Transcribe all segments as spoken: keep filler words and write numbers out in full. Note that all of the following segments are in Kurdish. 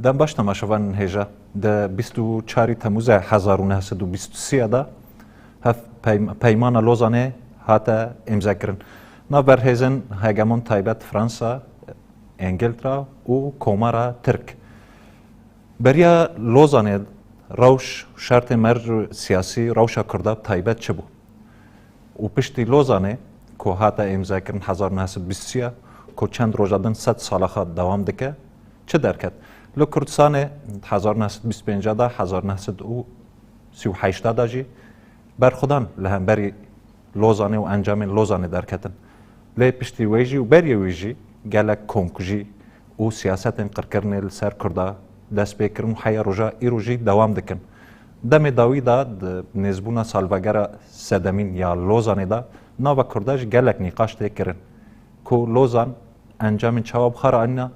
Dem baş temaşevanên hêja. Di bîst û çarî Temûzê hezar û neh sed û bîst û sê de hev peym-, Peymana Lozanê hate îmzekirin. Navber hêzên hegemon taybet Fransa, Îngiltera û Komara Tirk. Beriya Lozanê rewş, şertê merc û siyasî rewşa Kurda taybet çi bû? Û piştî Lozanê ku hate îmzekirin hezar neh sed bîst û sê, ku çend roja din sed sala xwe dewam dike, çi derket? Li Kurdistanê hezar neh sed bîst û pênc de, hezar neh sed û sî û heşt de jî berxwedan li hemberî Lozanê û encamên Lozanê derketin. Lê piştî wê jî û berî wê jî gelek komkujî û siyasetên qirkirinê li ser Kurda dest pê kirin û heya roja îro jî dewam dikin. Demê dawî de di nêzbûna salvegera sedemîn ya Lozanê de nava Kurda jî gelek nîqaş tê kirin ku Lozan encamên çawa bi xwe re anîne,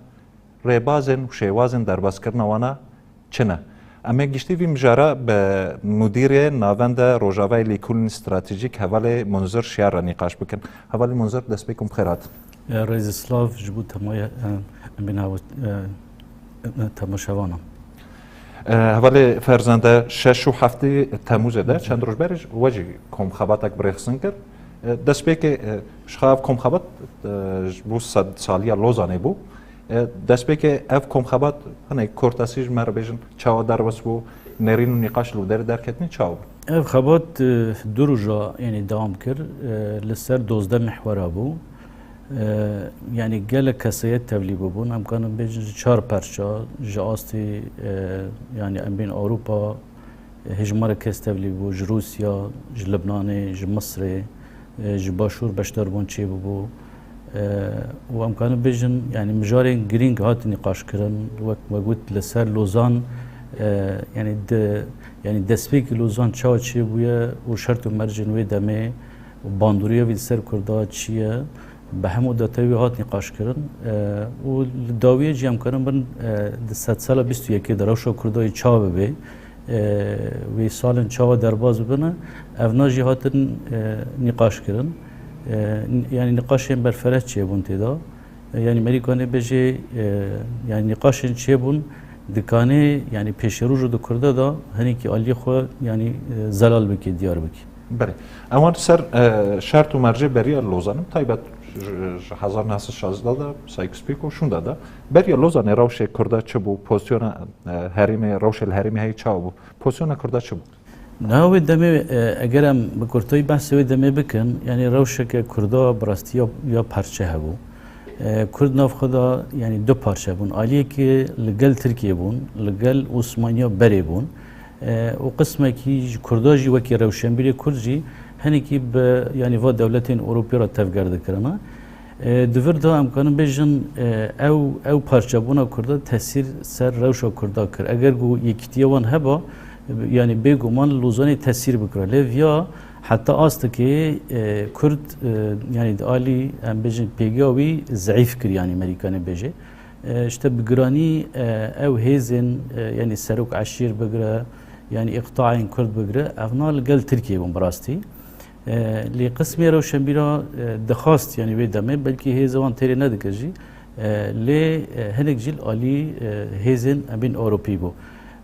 rêbazên û şêwazên derbazkirina wana çi ne? Em ê giştî vî mijara bi Mudîrê Navenda Rojavayê Lêkolînên Stratejîk hevalê Munzir Şiyar re nîqaş bikin. Hevalê Munzir, destpêkûn bi xêr hatin. E, Rêzî silav ji bo temaya, e, em bên hawa, e, e, temaşevanan. E, hevalê Ferzende, şeş û heftê Temûzê de, çend roj berê we jî komxebatek bi rêxistin kir. E, destpêkê, e, ji xwe ev komxebat, e, ji bo sed saliya Lozanê bû. E, destpêkê ev komxebat hinek kurtasî ji me re bêjin, çawa derbas bû, nêrîn û nîqaş li derê derketinê çawa bû? Ev xebat, e, du roja, yanî dewam kir, e, li ser dozdeh mihwera bû. E, yanî gelek kesayet tevlî bûbûn, em karin bêjin ji çar perça, ji astê, e, yanî em bên Ewropa, hejmara kes tevlî bû, ji Rûsya, ji Libnanê, ji Misrê, e, ji Başûr beşdarbûn çêbûbû. E, û em karin bêjin, yanî mijarên girîng hatin nîqaşkirin, wek me got li ser Lozan, e, yanî di, yanî destpêkî Lozan çawa çêbûye û şert û mercên wê demê û bandoriya wî li ser Kurda çi ye, bi hemû detayê wî hat nîqaşkirin. E, û li dawiyê jî em karin bin, e, di sedsala bîst û yekê de rewşa Kurda yê çawa bibe, e, wê salên çawa derbas bibine, evna jî hatin, e, nîqaş kirin. E, n-, yanî nîqaşên berfereh çêbûn tê de. E, yanî merî kanê bêjê, e, yanî nîqaşên çêbûn dikanê, yanî pêşeroj û di Kurda de hinekî aliyê xwe, yanî, e, zelal bike, diyar bike. Belê. Ewan ser, e, şert û mercê beriya Lozanê, taybet ji, ji hezar neh sed şazdeh de, Sykes-Picot şûnde de. Beriya Lozanê rewşê Kurda çi bû? Pozisyona, e, herêmê, rewşê li herêmê heyî çawa bû? Pozisyona Kurda çi bû? Niha wê demê, e, eger em bi kurtayî behsê wê demê bikin, yanî rewşeke Kurda bi rastî ya, ya parçe hebû. E, Kurd nav xwe de, yanî du parçe bûn. Aliyekê li gel Tirkiyê bûn, li gel Osmaniya berê bûn. E, û qismekî ji Kurda jî wekî rewşenbîrê Kurd jî hinekî bi, yanî va dewletên Ewropî re tevger dikirine. E, di vir de em karin bêjin, e, ew, ew parçebûna Kurda tesîr ser rewşa Kurda kir. Eger ku yekîtiya wan heba, yanî bêguman Lozanê tesîr bikira. Lê viya heta astekê, e, Kurd, e, yanî di alî, em bêjin, pêgiya wî zeîf kir, yanî merî kanê bêjê. E, işte bi giranî, e, ew hêzên, e, yanî serok eşîr bigire, yanî îqtaên Kurd bigire, evna li gel Tirkiyê bûn bi rastî. E, lê qismê rewşenbîra, e, dixwast, yanî wê demê belkî hêzê wan têrê nedikir jî, e, lê, e, hinek jî li alî, e, hêzên em bên Ewropî bû.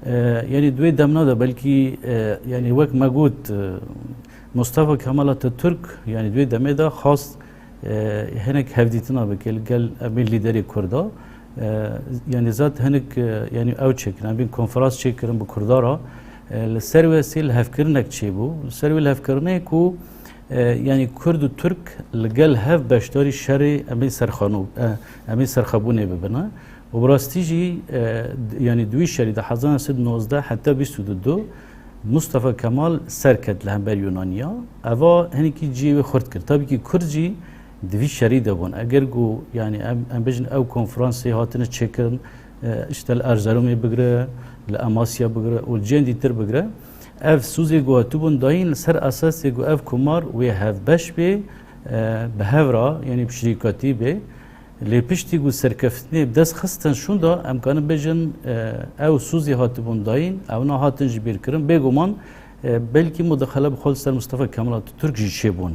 E, yanî di wê demna de belkî, e, yanî wek me got, e, Mustafa Kemal Atatürk, yanî di wê demê de xwast, e, hinek hevdîtina bike li gel em bên lîderê Kurda. E, yanî zat hinek, e, yanî ew çêkirin, em bên konferans çêkirin bi Kurda re. E, li ser wê sê lihevkirinek çêbû. Li ser wê lihevkirinê ku, e, yanî Kurd û Tirk li gel hev beşdarî şerê em bên serxano-, e, em bên serxwebûnê bibine. Û bi rastî jî, e, d-, yanî di wî şerî de hezar neh sed nozdeh heta bîst û du Mustafa Kemal ser ket li hember Yunaniya. Eva hinekî cihê wê xurt kir. Tabî kî Kurd jî di vî şerî de bûn. Eger ku, yanî em, em bêjin ew konferansê hatine çêkirin, e, işte li Erzeromê bigire, li Amasya bigire û cihên dîtir bigire, ev sûzê ku hatibûn dayîn li ser esasê ku ev komar wê hevbeş bê, e, bi hev re, yanî bi şirîkatî bê. Lê piştî ku serkeftinê bi dest xistin şûnda, em karin bêjin, e, ew sûzê hatibûn dayîn, ew nahatin ji bîr kirin. Bêguman, e, belkî mudaxele bi xwe li ser Mustafa Kemal Atatürk jî çêbûn.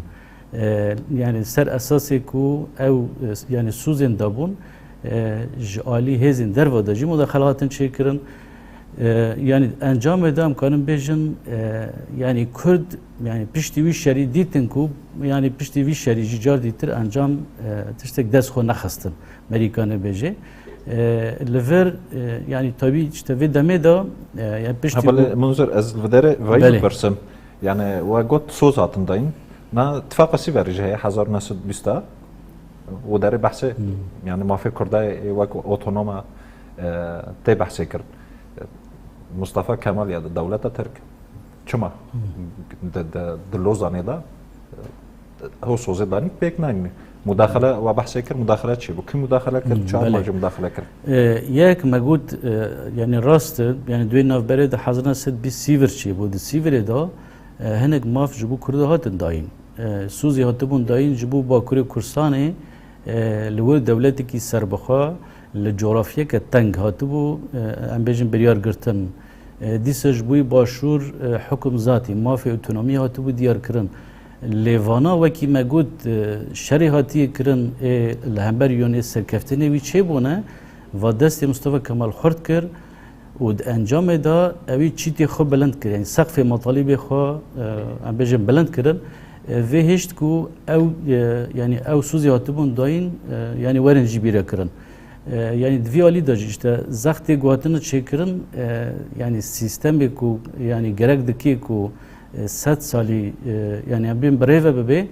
E, yanî ser esasê ku ew, e, yanî sûzên dabûn, e, ji alî hêzên derve de jî mudaxele hatin çêkirin. E, yanî encamê de em karin bêjin, e, yanî Kurd, yanî piştî wî şerî dîtin ku, yanî piştî vî şerî jî car dîtir encam, e, tiştek dest xwe nexistin, merî kane bêjê. E, li vir, e, yanî tabî işte vê demê de, e, ya piştî Hevalê ku Munzir, ez li derê vayî Belê. bipirsim. Yani we got soz hatin dayîn. Na tifaqa Sîverî jî heye hezar neh sed bîst a. O derê behsê, Hmm. yani mafê Kurda yê wek otonoma, e, tê behsê kirin. Mustafa Kemal ya di dewleta Tirk. Çima? Hmm. Di, di, di Lozanê de, e, ew sozê danî pêk nayînî. Mudaxele, we behsê kir, mudaxele çi bû? Kî mudaxele kir? Hmm, Çawa belê. Jî mudaxele kir? E, yek me got, e, yani rast e, yani di wê navberê de hezar neh sed bîst Sîvir çêbû. Di Sîvirê de, e, hinek maf ji bo Kurda hatin dayîn. E, sozê hatibûn dayîn ji bo Bakurê Kurdistanê, e, li wir dewletekî serbixwe li cografyeke teng hatibû, e, em bêjin biryar girtin. E, dîsa ji bo Başûr, e, hukum zatî, mafê otonomî hatibû diyar kirin. Lê vana wekî me got, e, şerê hatiye kirin, ê li hember yonê serkeftinê wî çêbûne, va destê Mustafa Kemal xurt kir û di encamê de ewî çîtê xwe bilind kir, yanî seqfê metalîbê xwe, e, em bêjin bilind kirin. E, vê hişt ku ew, e, yanî ew sozê hatibûn dayîn, e, yanî werin jî bîre kirin. E, yanî di vî alî de jî işte zextê ku hatine çêkirin, e, yanî sîstemê ku, yanî gerek dike ku, e, sed salî, e, yanî em bên bi rê ve bibe,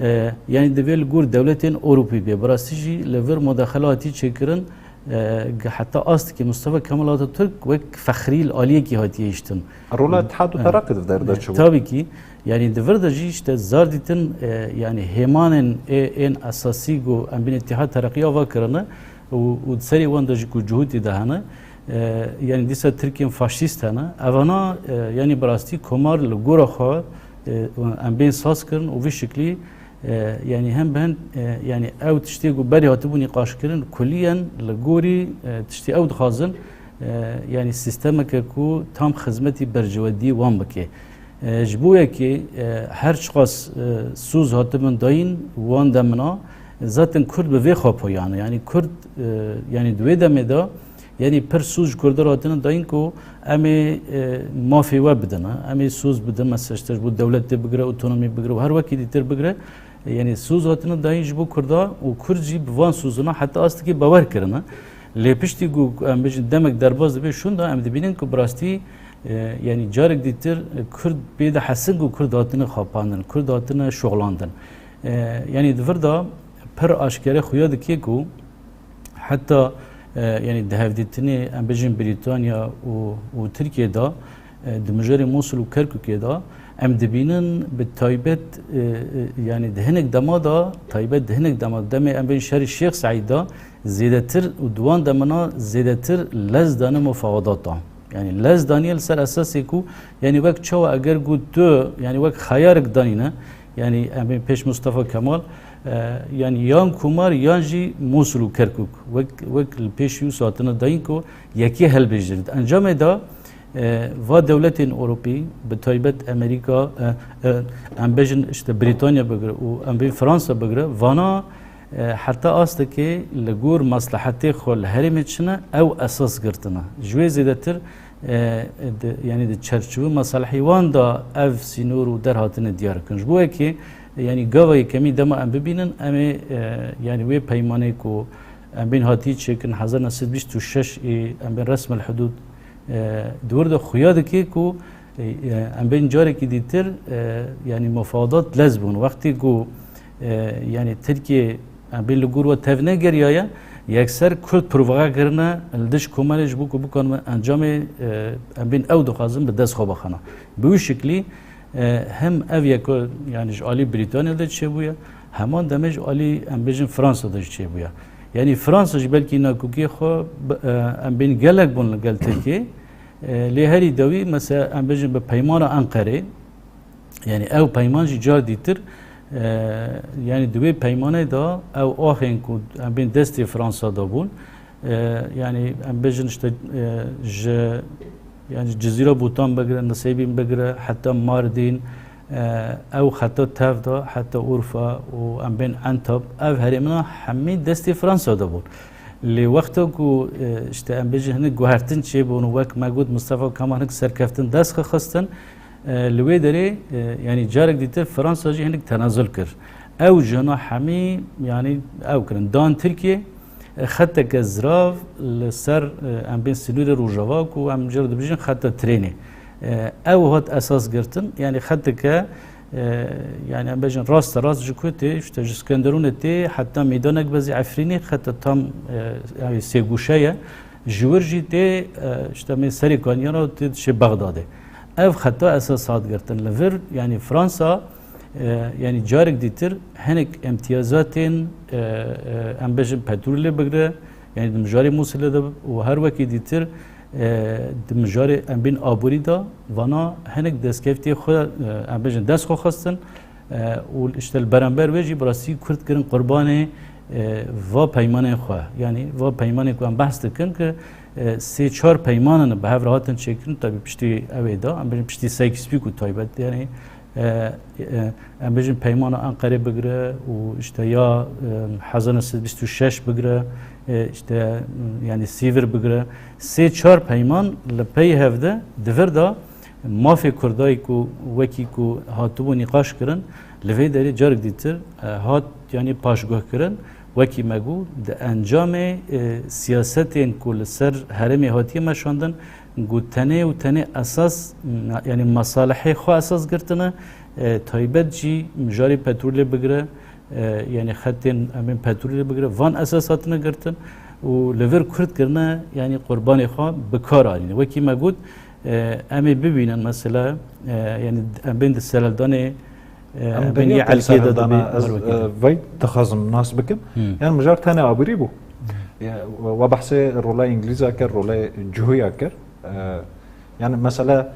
e, yanî divê li gor dewletên Ewropî bê. Bi rastî jî li vir mudaxele hatî çêkirin, e, heta astekî Mustafa Kemal Atatürk wek fexrî li aliyekî hatiye hiştin. Rola Îtihad û E, Terakî di vir de e, çi bû? Tabii ki. Yanî di vir de jî işte zar dîtin, e, yanî hêmanên ê, ên esasî ku em bên Îtihad Terakî ava kirine û, û di serê wan de jî ku cihûtî de hene, e, yanî dîsa Tirkiyên faşîst hene. Evana, e, yanî bi rastî komar li gora xwe, e, em bên saz kirin û vî şiklî, e, yanî hem bi hin, e, yanî ew tiştê ku berê hatibû nîqaşkirin, kuliyen li gorî, e, tiştê ew dixwazin, e, yanî sîstemeke ku tam xizmetî berjewendî wan bike. E, ji bo yekê, e, her çiqas, e, soz hatibin dayîn wan demina, zaten Kurd bi vê xwe poyane. Yanî Kurd, e, yanî di wê demê de, yanî pir soz ji Kurdan hatine dayîn ku em ê, e, mafê we bidin, em ê soz bidin, mesela işte ji bo dewletê bigire, otonomî bigire û her wekî dîtir bigire. E, yanî soz hatine dayîn ji bo Kurda û Kurd jî bi van sozina heta astekî bawer kirine. Lê piştî ku em bêjin demek derbas dibe şûnda, em dibînin ku bi rastî E, yanî carek dîtir, e, Kurd pê dihesin ku Kurd hatine xapandin, Kurd hatine şoxlandin. E, yanî di vir de pir aşkere xuya dike ku heta, e, yanî di hevdîtinê, em bêjin Brîtanya û, û Tirkiye de, e, di mijarê Mosul û Kerkûkê de em dibînin bi taybet, e, e, yanî di hinek dema de, taybet di hinek dema de, demê em bêjin şerê Şêx Seîd de zêdetir û di wan demina zêdetir lez dane mufawadata. Yanî lez daniye li ser esasê ku, yanî wek çawa eger ku tu, yanî wek xeyarek danîne, yanî em ê pêş Mustafa Kemal, e, yanî yan Komar yan jî Mosul û Kerkûk, wek, wek li pêşî wisa hatine dayîn ku yekê hilbijêrit. Encamê de, e, va dewletên Ewropî, bi taybet Amerîka, e, e, em bêjin işte Brîtanya bigire û em bên Fransa bigire, vana E, heta astekê li gor meslehetê xwe li herêmê çine, ew esas girtine. Ji wê zêdetir, e, di, yanî di çerçeve meselehî wan de ev sînor û der hatine diyar kirin. Ji bo yekê, yanî gava yekemî dema em bibînin, em ê, e, yanî wê peymanê ku em bên hatî çêkirin hezar neh sed bîst û şeş ê em bên resm el hudud, e, di wir de xuya dike ku, e, e, em bên carekî dîtir, e, yanî mufawadat lez bûn. Wextê ku, e, yanî Tirkiye em bên li gor we tev negeriyaye, yekser Kurd provoka kirine li dij komarê ji bo ku bikanime encamê, e, em bên ew dixwazin bi dest xwe bixine. Bi wî şiklî, e, hem ev yeko, yanî ji alî Brîtanya de çêbûye, heman demê ji alî em bêjin Fransa de jî çêbûye. Yanî Fransa jî belkî nakokiyê xwe bi, e, em bên gelek bûn li gel Tirkiyê. E, lê herî dawî, mesela, em bêjin bi peymana Enqerê, yanî ew peyman jî car dîtir, e, yanî di wê peymanê de ew axên ku em bên destê Fransa de bûn, e, yanî em bêjin işte, e, ji, yanî Cizîra Botan bigire, Nisêbîn bigire, heta Mardîn, e, ew xeta tev de, heta Urfa û em bên Entab, ev herêmina hemî destê Fransa de bûn. Lê wexta ku, e, işte em bêjin hinek guhertin çêbûn û wek me got Mustafa Kemal hinek serkeftin dest xwe xistin, e, li wê derê, e, yanî carek dîtir Fransa jî hinek tenazul kir. Ew jina hemî, yanî ew kirin, dan Tirkiye, e, xeteke zirav li ser, e, em bên sinûrê Rojava ku em jê re dibêjin xeta trênê. E, ew hat esas girtin, yanî xeteke, e, yanî em bêjin raste rast ji ku tê, işte ji Skenderûnê tê heta meydanek bezî Efrînê, xeta tam, e, yanî sêgûşe ye. Ji wir jî tê, e, işte me serê kaniya re tê dişê Bexdadê. Ev xeta esas hat girtin. Li vir, yanî Fransa, e, yanî carek dîtir hinek imtiyazatên, e, e, em bêjin petrolê bigire, yanî di mijarê Mûsilê de û her wekî dîtir, e, di mijarê em bên aborî de vana hinek destkeftiyê xwe, e, em bêjin dest xwe xistin, e, û işte li beramber wê jî bi rastî Kurd kirin qurbanê, e, va peymanên xwe. Yanî va peymanê ku em behs dikin ki, e, sê çar peymanin bi hev re hatin çêkirin, tabî piştî ew ê da, em bêjin piştî Sykes-Picot taybet, yanî, e, e, em bêjin peymana Enqerê bigire û işte ya, e, hezar neh sed bîst û şeş bigire, e, işte, m, yanî Sîvir bigire. Sê çar peyman li pey hev de di vir de mafê Kurdayê ku wekî ku hatibû nîqaş kirin, li vê derê carek dîtir, e, hat yanî paşguh kirin. Wekî me got, di encamê, e, siyasetên ku li ser herêmê hatiye meşandin, ku tenê û tenê esas, m, yanî mesalihê xwe esas girtine, e, taybet jî mijarê petrolê bigire, e, yanî xetên em ên petrolê bigire, van esas hatine girtin û li vir Kurd kirine, yanî qurbanê xwe bi kar anîne. Wekî me got, e, em ê bibînin mesela, e, yanî em bên di serhildanê, e, Em em bên dengê ya te Elkê de serhildana dibê ez, her wekî e, de. Vey dixwazim nas bikim. Hmm. Yanî mijar tenê aborî bû. Hmm. Ya, we, we behsê rola Îngilîza kir, rola Cihûya kir. E, yanî mesela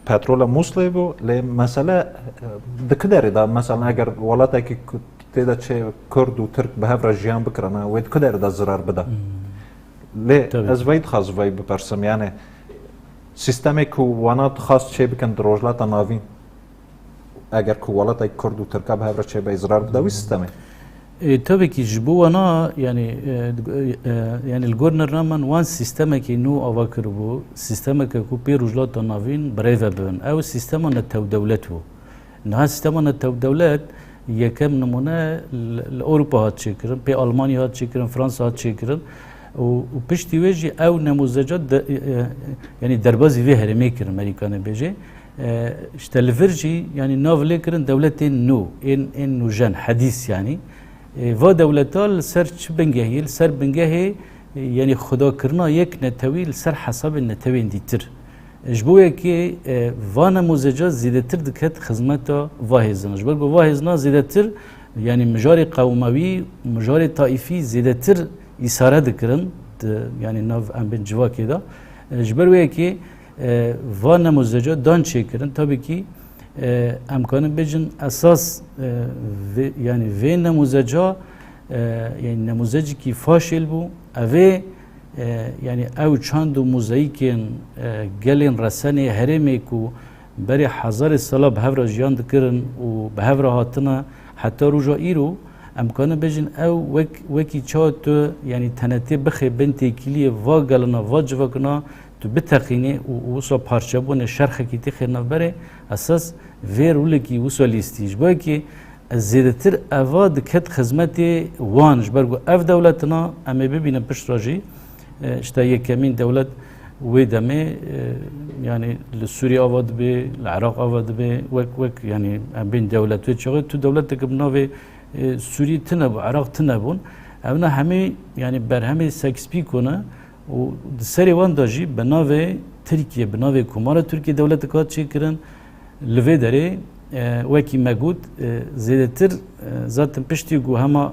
petrola Mûslê bû, lê mesele, e, di ku derê de, mesela eger welatekî ku tê de çê Kurd û Tirk bi hev re jiyan bikirine, wê di ku derê de zirar bide? Hmm. Lê Tabii. ez vey dixwazim vey bipersim, yani sîstemê ku wana dixwast çê bikin di Rojhilata Navîn, eger ku welatekî Kurd û Tirka bi hev re çê be, zirar bide wî sîstemê? E, tabii ki ji bo wana, yani, e, e, yani li gor nirna min wan sîstemekî nû ava kiribû, sîstemeke ku pê Rojhilata Navîn birêve bibin. Ew sîstema netewdewlet bû. Niha sîstema netewdewlet yekem nimûne li, li Ewropa hat çêkirin, pê Almanya hat çêkirin, Fransa hat çêkirin û, û piştî wê jî ew nemozeca de, e, e, yani derbazî vê herêmê kirin, Merîkanê bêjê. E, işte li vir jî, yani nav lê kirin dewletên nû, ên, ên nûjen, hedîs yani. E, va dewleta li ser çi bingehî? Li ser bingehê, e, yani xwedakirina yek netewî li ser hesabê netewên dîtir. E, ji bo yekê, e, va nemozeca zêdetir diket xizmeta va hêzina. Ji ber ku va hêzina zêdetir, yani mijarê qewmewî, mijarê taîfî zêdetir îsare dikirin, di, yani nav em bên civakê de. E, ji ber wê yekê, e, va nemozeca dan çêkirin. Tabii ki, e, em kanin bêjin esas, e, vê, yani vê nemozeca, e, yani nemozecekî faşêl bû. Ev ê, e, yani ew çand û mozayîkên, e, gelên resenê herêmê ku berê hezarê sala bi hev re jiyan dikirin û bi hev re hatine heta roja îro, em kanin bêjin ew wek, wekî çawa tu, yani tenetê bixê bin têkiliyê va gelina, va civakina, tu biteqînî û, û wisa parçebûnê şerxekî têxê navberê, esas vê rolekî wisa lîstî. Ji bo yekê ez zêdetir eva diket xizmetê wan, ji ber ku ev dewletina, em ê bibînin pişt re jî, e, işte yekemîn dewlet wê demê, e, yani li Sûrî ava dibe, li Iraq ava dibe, wek, wek yani em bên dewlet wê çaxê tu dewleteke bi navê, e, Sûrî tune bû, Iraq tune bûn. Evna hemî yani berhemê Sykes-Picot ne, û di serê wan de jî bi navê Tirkiye, bi navê Komara Tirkiye dewletek hat çêkirin. Li vê derê, e, wekî me got, e, zêdetir, e, zaten piştî ku hema,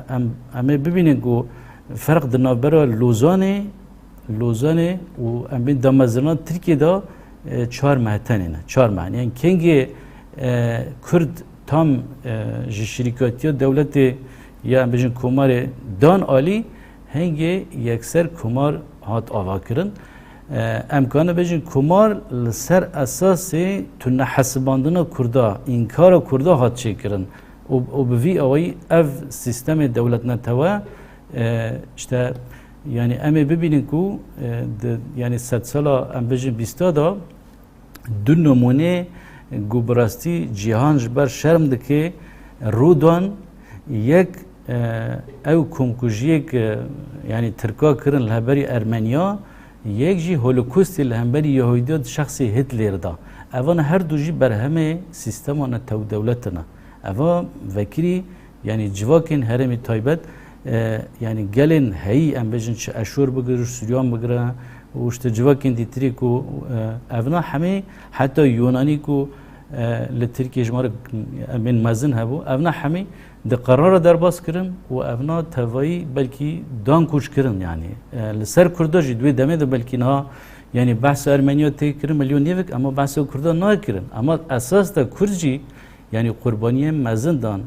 e, em, em ê bibînin ku ferq di navbera Lozanê, Lozanê û em bên damezrana Tirkiye de, e, çar meh tenê ne, çar meh. Yani kengê, e, Kurd tam, e, ji şirîkatiya dewletê ya em bêjin komarê dan alî, hingê yekser komar hat avakirin. E, em kanin bêjin komar li ser esasê tunehesibandina Kurda, înkara Kurda hat çêkirin û, û bi vî awayî ev sîstemê dewletnetewe, E, işte, yani em ê bibînin ku, e, di, yani sedsala, em bêjin bîsta da, du nimûnê ku bi rastî cîhan ji ber şerm dike, rû dan, yek, e, ew komkujiyê ku, yani Tirka kirin li hemberî Ermeniya, yek jî Holokostê li hemberî Yahûdiya di şexsê Hitler da. Evan her du jî berhemê sîstema netewdewlete ne. Eva vekirî, yani civakên herêmê taybet, e, yani gelên heyî, em bêjin çi Eşûr bigire, Suryan bigire û işte civakên dîtirî ku, e, evna hemî, heta Yunanî ku, e, li Tirkiyê ji me re, em bên mezin hebû, evna hemî di qerara derbas kirin û evna tevayî belkî dan koç kirin yani. E, li ser Kurda jî di wê demê de belkî niha, yani behsa Ermeniya tê kirin, milyon nêvik, ama behsa Kurda nayê kirin. Ama esas de Kurd jî, yani qurbaniyên mezin dan.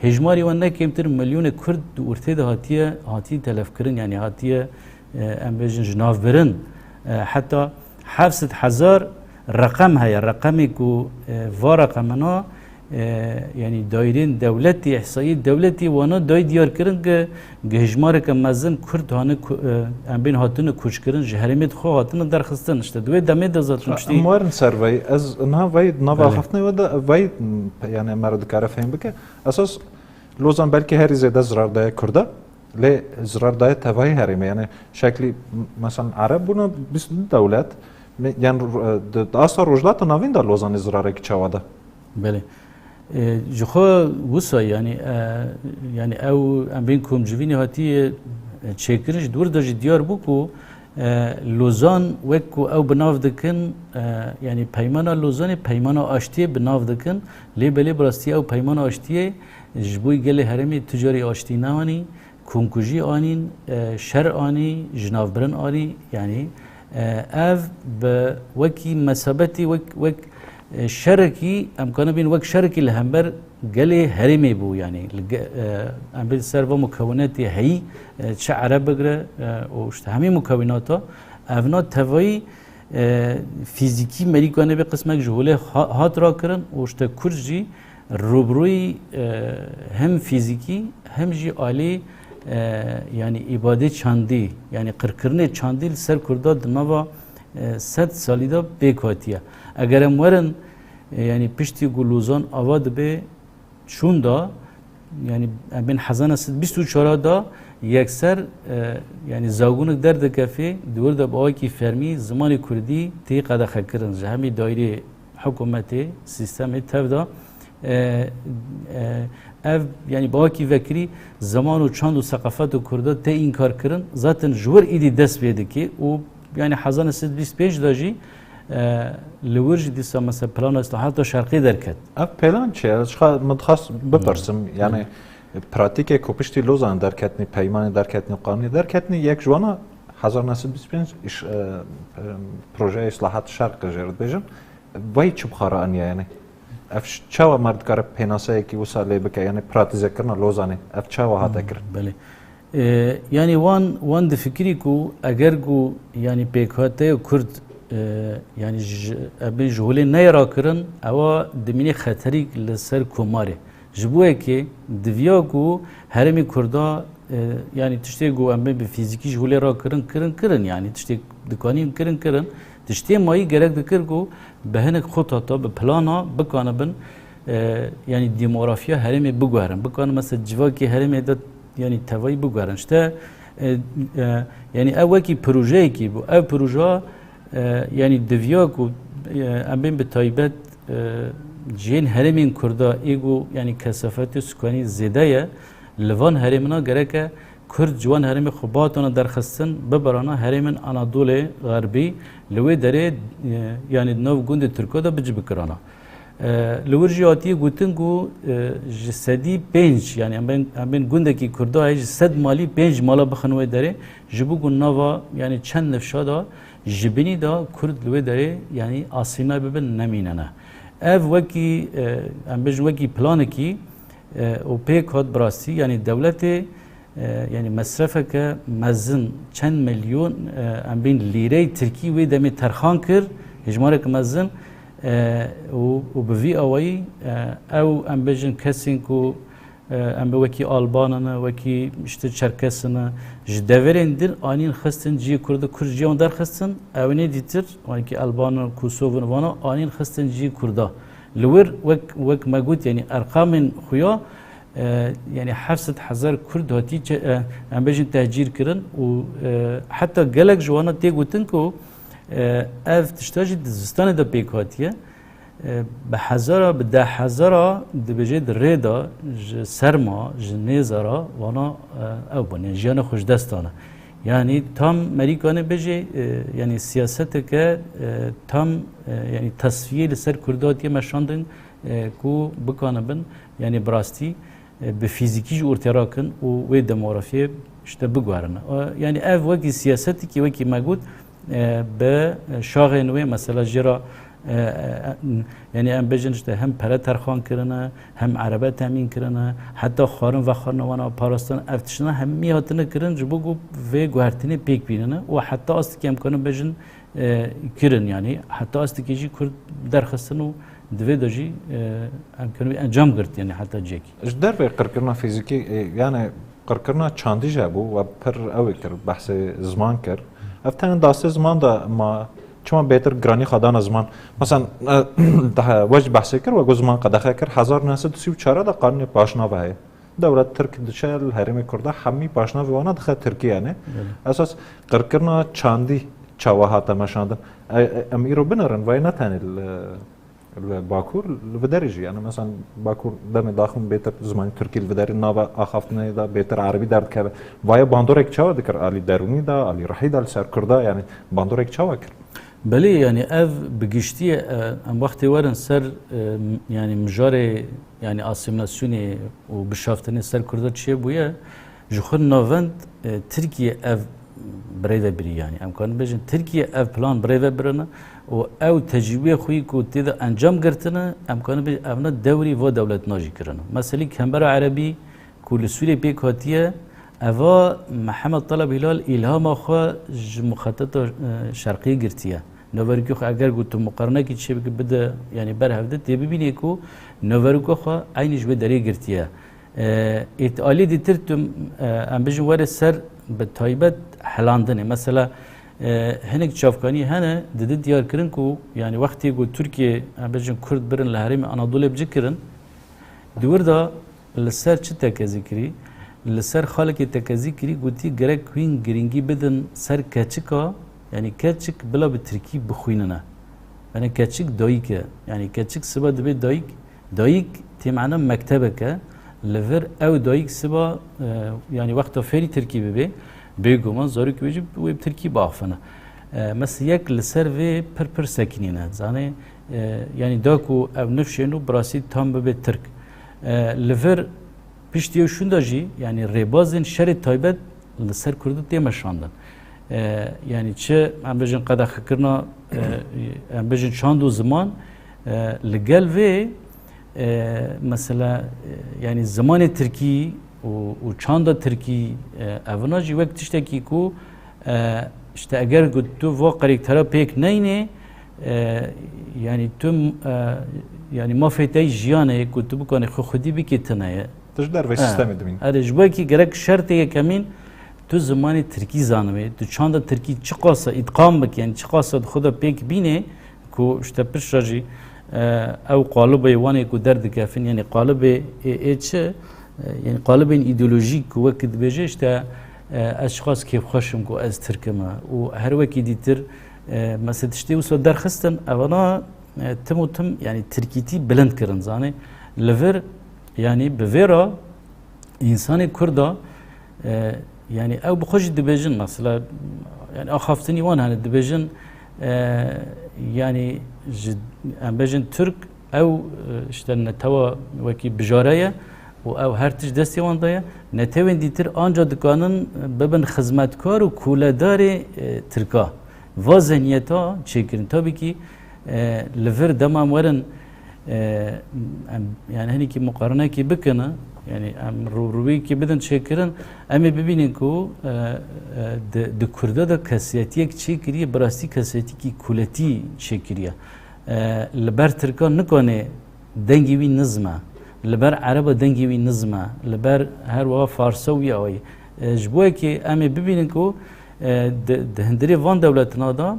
Hêjmarê wan ne kêmtir milyonê Kurd di ortê de hatiye, hatiye telefkirin, yani hatiye, e, em bêjin ji nav birin. E, heta heft sed hezar reqem heye. Reqemê ku, e, va reqemena, e, yani daîrên dewletî, îhsaîyê dewletî wana dayî diyar kirin ku hêjmareke mezin Kurd hane ku, e, em bên hatine koçkirin, ji herêmê xwe hatine derxistin. İşte di wê demê de zaten tiştî. Em werin ser vey, ez niha vey nava axaftinê we de vey, yani me re dikare fêm bike. Esas Lozan belkî herî zêde zirar daye Kurda, lê zirar daye tevahî herêmê. Yani şeklî, m-, mesela Ereb bûne bîst dewlet, me-, yani, e, di, di asta Rojhilata Navîn de Lozanê zirarekî çawa da? Belê. E, ji xwe wisa, yani, e, yani ew em bên komcivînê hatiye, e, çêkirin, ji dûr de jî diyar bû ku, e, Lozan wek ku ew bi nav dikin, e, yani peymana Lozanê peymana aştiyê bi nav dikin, lê belê bi rastî ew peymana aştiyê ji bo gelê herêmê tu carî aştî neanî, komkujî anîn, e, şer anî, jinavbirin anî, yanî, e, ev bi wekî mesabetî, wek, wek, e, şerekî, em kanibîn wek şerekî li hember gelê herêmê bû, yanî li ge-, e, em bê li ser va mukewinetê heyî, e, çi Ereb bigire, e, û işte hemî mukewinata, evna tevayî, e, fîzîkî merîka nebê qismek ji holê ha-, hat rakirin û işte Kurd jî rûbirûyî, e, hem fîzîkî hem jî alî, e, yanî îbadê çandî, yanî qirkirinê çandî li ser Kurda di nava, e, sed salî de pêk hatiye. Eger em werin, e, yanî piştî ku Lozan ava dibe, çûn da, yanî em bên hezar neh sed bîst û çar da yekser, e, yanî zagunik derdikefê, di wir de bi awakî fermî zimanê kurdî tê qedexekirin. Ji hemî daîrê hikûmetê, sîstemê tev de, e, e, ev, yanî bi awakî vekirî ziman û çand û seqafet û kurda tê înkar kirin. Zaten ji wir îdî dest pê dike û yanî hezar neh sed bîst pênc de jî, e, li wir jî dîsa mesela plana Îslahata Şerqê derket. Ev plan çi ye? Ji xwe min dixwest bipirsim. Hı. Yanî pratîkê ku piştî Lozan derketnî, peymanê derketnî, qanûnê derketnî, yek ji wana hezar neh sed bîst pênc iş, e, e, projeya Îslahat Şerq jê re dibêjin. Vay çi bi xwe re aniye yanî? Ev ş-, çawa mer dikare pênaseyekî wisa lê bike? Yanî pratîzekirina Lozanê, ev çawa hate kirin? Belê. E, yanî wan, wan difikirî ku eger ku, yanî pêkhateya Kurd, e, yanî ji, em bên ji holê neyê rakirin, ewa dimînê xeterîk li ser komarê. Ji bo yekê diviya ku herêmê Kurda, e, yanî tiştê ku em bên bi fîzîkî ji holê rakirin, kirin, kirin, yanî tiştê dikanîn kirin, kirin. Tiştê mayî gerek dikir ku bi hinek xutata, bi plana bikanibin, e, yanî demografiya herêmê biguherin. Bikanin mesela civakê herêmê de yanî tevayî biguherin. İşte, e, e, yanî ev wekî projeyekî bû. Ev proje, e, yanî diviya ku, e, em bên bi taybet, e, cihên herêmên Kurda ê ku yanî kesafetê sukanî zêde ye, li van herêmina gereke Kurd ji wan herêmê xwe bihatana derxistin, bibirana herêmên Anadolê Xerbî, li wê derê, e, yanî di nav gundê Tirka de bicibikirana. E, li wir jî hatiye gotin ku, e, ji sedî pênc, yanî em bên, em bên gundekî Kurda heye ji sed malî pênc mala bixin wê derê, ji bo ku nava, yanî çend nifşa da, ji binî da Kurd li wê derê, yanî asîmle bibin, nemînene. Ev wekî, e, em bêjin wekî planekî, e, û pêk hat bi rastî, yanî dewletê, e, yanî mesrefeke mezin çend milyon, e, em bên lîrey tirkî wê demê terxan kir, hejmarek mezin, e, û, û bi vî awayî, e, ew em bêjin kesên ku, E, em bi wekî Albanin e, wekî işte Çerkesin e, ji deverên din anîn xistin cihê Kurd, Kurd cihê wan derxistin, ew nê dîtir, wekî Alban, Kosovin vana anîn xistin cihê Kurda. Li wir wek, wek me got, yanî erqamên xuya, e, yanî heft sed hezar Kurd hatî çe-, e, em bêjin tehcîr kirin û, e, heta gelek ji wana tê gotin ku, e, ev tişta jî di zistanê de pêk hatiye. E, bi hezara, bi deh hezara dibêje di rê de ji serma, ji nêza re vana, e, ew bûn. Yani jiyana xwe ji dest dane. Yani tam merîkanê bêje, e, yani siyaseteke, e, tam, e, yani tasfiyê li ser Kurda hatiye meşandin, e, ku bikanibin, yani bi rastî, e, bi fîzîkî jî ortê rakin û wê demografiyê işte biguherine. E, yani ev wekî siyasetekî, wekî me got, e, bi şaxên wê mesela jê re, e, e, yani em bêjin işte hem pere terxan kirine, hem erebe temîn kirine, heta xwarin vexwarine wana parastin, ev tiştine hemî hatine kirin ji bo ku vê guhertinê pêk bînine û heta astikî em karin bêjin, e, kirin, yani heta astikî jî Kurd derxistin û di vê de jî, e, em karin encam girt, yani heta cihekî. Ji dervê qirkirina fîzîkî, e, yani qirkirina çandî jî hebû, we pir ew ê kir, behsê ziman kir. Ev tenê dastê ziman de ma çima bêtir giranî xwe dana ziman? Mesela, e, daha we jî behsê kir, we got ziman qedexe kir, hezar neh sed û sî û çar de qanûnê paşnava heye. Dewlet Tirk diçe li herêmê Kurda hemî paşnavê wana dixe Tirkiye ne. Belê. Esas qirkirina çandî çawa hate meşandin? E, e, em îro binerin, vay ne tenê li, li Bakur, li viderê jî. Yani mesela Bakur demê daxin bêtir zimanî Tirkî li viderê nava axaftinê de bêtir Erebî derdikeve. Vaya bandorek çawa dikir? Alî derûnî de, alî rihî de li ser Kurda, yani bandorek çawa kir? Belê, yani ev bi giştî, e, em wextê werin ser, e, m-, yani mijarê, yani asîmîlasyonê û bişaftinê ser Kurda çêbûye, ji xwe navend, e, Tirkiye ev birêve birî, yani em karin bêjin Tirkiye ev plan birêve birine û ew tecrûbê xwe yî ku tê de encam girtine, em karin bêjin evna dewrî va dewletna jî kirine. Meselî Kembera Erebî, ku li Sûriyê pêk hatiye, eva Mihemed Teleb Hîlal îlhama xwe ji muxeteta, e, şerqiyê girtiye. Naverokê xwe eger ku tu muqarenekî çêbike bide, yani ber hevdî, tê bibînê ku naverokê xwe eynî ji wê derê girtiye. E, êt alî dîtir tu, e, em bijin were ser bi taybet helandinê. Mesela, e, hinek çavkanî hene, didi diyar kirin ku, yani wextê ku Tirkiye, em bijin Kurd birin li herêmê Anadolê bi cî kirin, di wir de li ser çi tekezî kirî? Li ser xalekê tekezî kirî, gotî gerek hûn girîngî bidin ser keçika, yanî keçik bila bi tirkî bixwînine. Yanî keçik dayik e. Yanî keçik siba dibe dayik, dayik tê mena mektebek e. Li vir ew dayik siba, e, yanî wexta fêrî tirkî bibe, bêguman zarokê wê jî wê bi tirkî biaxifine. E, mesela yek li ser vê pir pir sekinîne. Zanê, e, yanî da ku ew nifşên û bi rastî tam bibe tirk. E, li vir piştî ew şûnda jî, yanî rêbazên şerê taybet li ser Kurdo tê meşandin. E, yanî çi, em bêjin qedexekirina, e, em bêjin çand û ziman, e, li gel vê, e, mesela, e, yanî zimanê tirkî û, û çanda tirkî, e, evina jî wek tiştekî ku, e, işte eger ku tu va qerîktera pêk neyne, e, yanî tu, e, yanî mafê te yî jiyanê ku tu bikanî xwe xwedî bikî tune ye. Tu ji dervê, e, sîstemê dimîn. Erê, ji bo yekî gerek şertê yekemîn tu zimanê tirkî zanibê, tu çanda tirkî çiqasa îtqan bikî, yanî çiqasa di xwe de pêk bînê, ku işte piştre jî, e, ew qalibê wan ê ku derdikefin, yanî qalibê ê, ê çi, e, yanî qalibên îdeolojîk ku wek dibêje işte, e, ez çiqas kêfxweş im ku ez tirk im û her wekî dîtir, e, mesela tiştê wisa derxistin, evana, e, tim û tim, yanî tirkîtî bilind kirin, zanê. Li vir, yanî bi vê re, Însanê Kurda, e, yanî ew bi xwe jî dibêjin, mesela, yanî axaftinî wan hene, dibêjin, e, yanî ji, em bêjin Tirk, ew, e, işte netewa wekî bijare ye û ew her tişt destê wan de ye. Netewên dîtir anca dikanin bibin xizmetkar û koledarê, e, Tirka. Va zihniyeta çêkirin. Tabî kî, e, li vir dema em werin, e, em, yani hinekî muqarenekî bikin, yani em rû bi rûyekî bidin çêkirin, em ê bibînin ku, e, e, di, di Kurda de kesiyetiyek çêkiriye, bi rastî kesiyetîkî kuletî çêkiriye. E, li ber Tirkan nikane dengê wî nizm e. Li ber ereba dengê wî nizm e. Li ber her wiha farsa wî awayî. E, ji bo yekê em ê bibînin ku, e, di, di hundirê van dewletina de,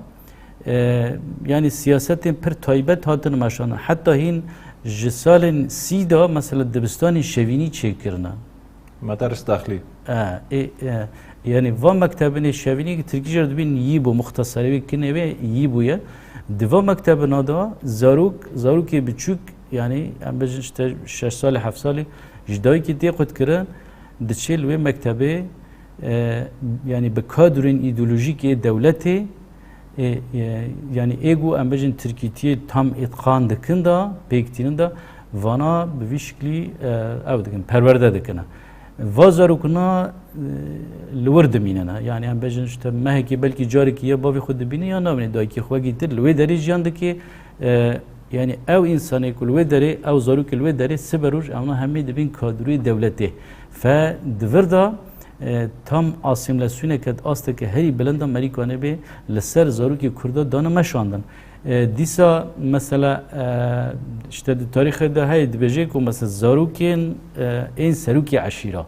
e, yanî siyasetên pir taybet hatin meşandin. Heta hîn ji salên sî de mesela dibistanên şevînî çêkirine. Medaris daxilî. E, ê, e, yanî va mektebinê şevînî ki tirkî jî dibîn yî bû, muxteserê wê kinê wê yî bûye. Di va mektebina de zarok, zarokê biçûk, yanî em bêjin işte şeş salî, heft salî ji dayikê tê qutkirin, diçê li wê mektebê, e, yanî bi kadroyên îdeolojîk ê dewletê, e, e, yanî ê ku em bêjin tirkîtiyê tam îtqan dikin de, pêk tînin de, vana bi vî şiklî, e, ew dikin, perwerde dikine. Va zarokina, e, li wir dimînine. Yanî em bêjin işte mehekê belkî carekî ya bavê xwe dibîne ya nabîne dayikê xwe wekî tir li wê derê jiyan dike. E, yanî ew însanê ku li wê derê, ew zarokê li wê derê sibe roj ewna hemî dibîn kadroyê dewletê. Fe di vir de, e, tam asîmîlasyoneke di asteke herî bilind de merî kanê bê li ser zarokê Kurda dane meşandin. E, dîsa mesela, e, işte di tarîxê de heye dibêje ku mesela zarokên, e, ên serokê eşîra.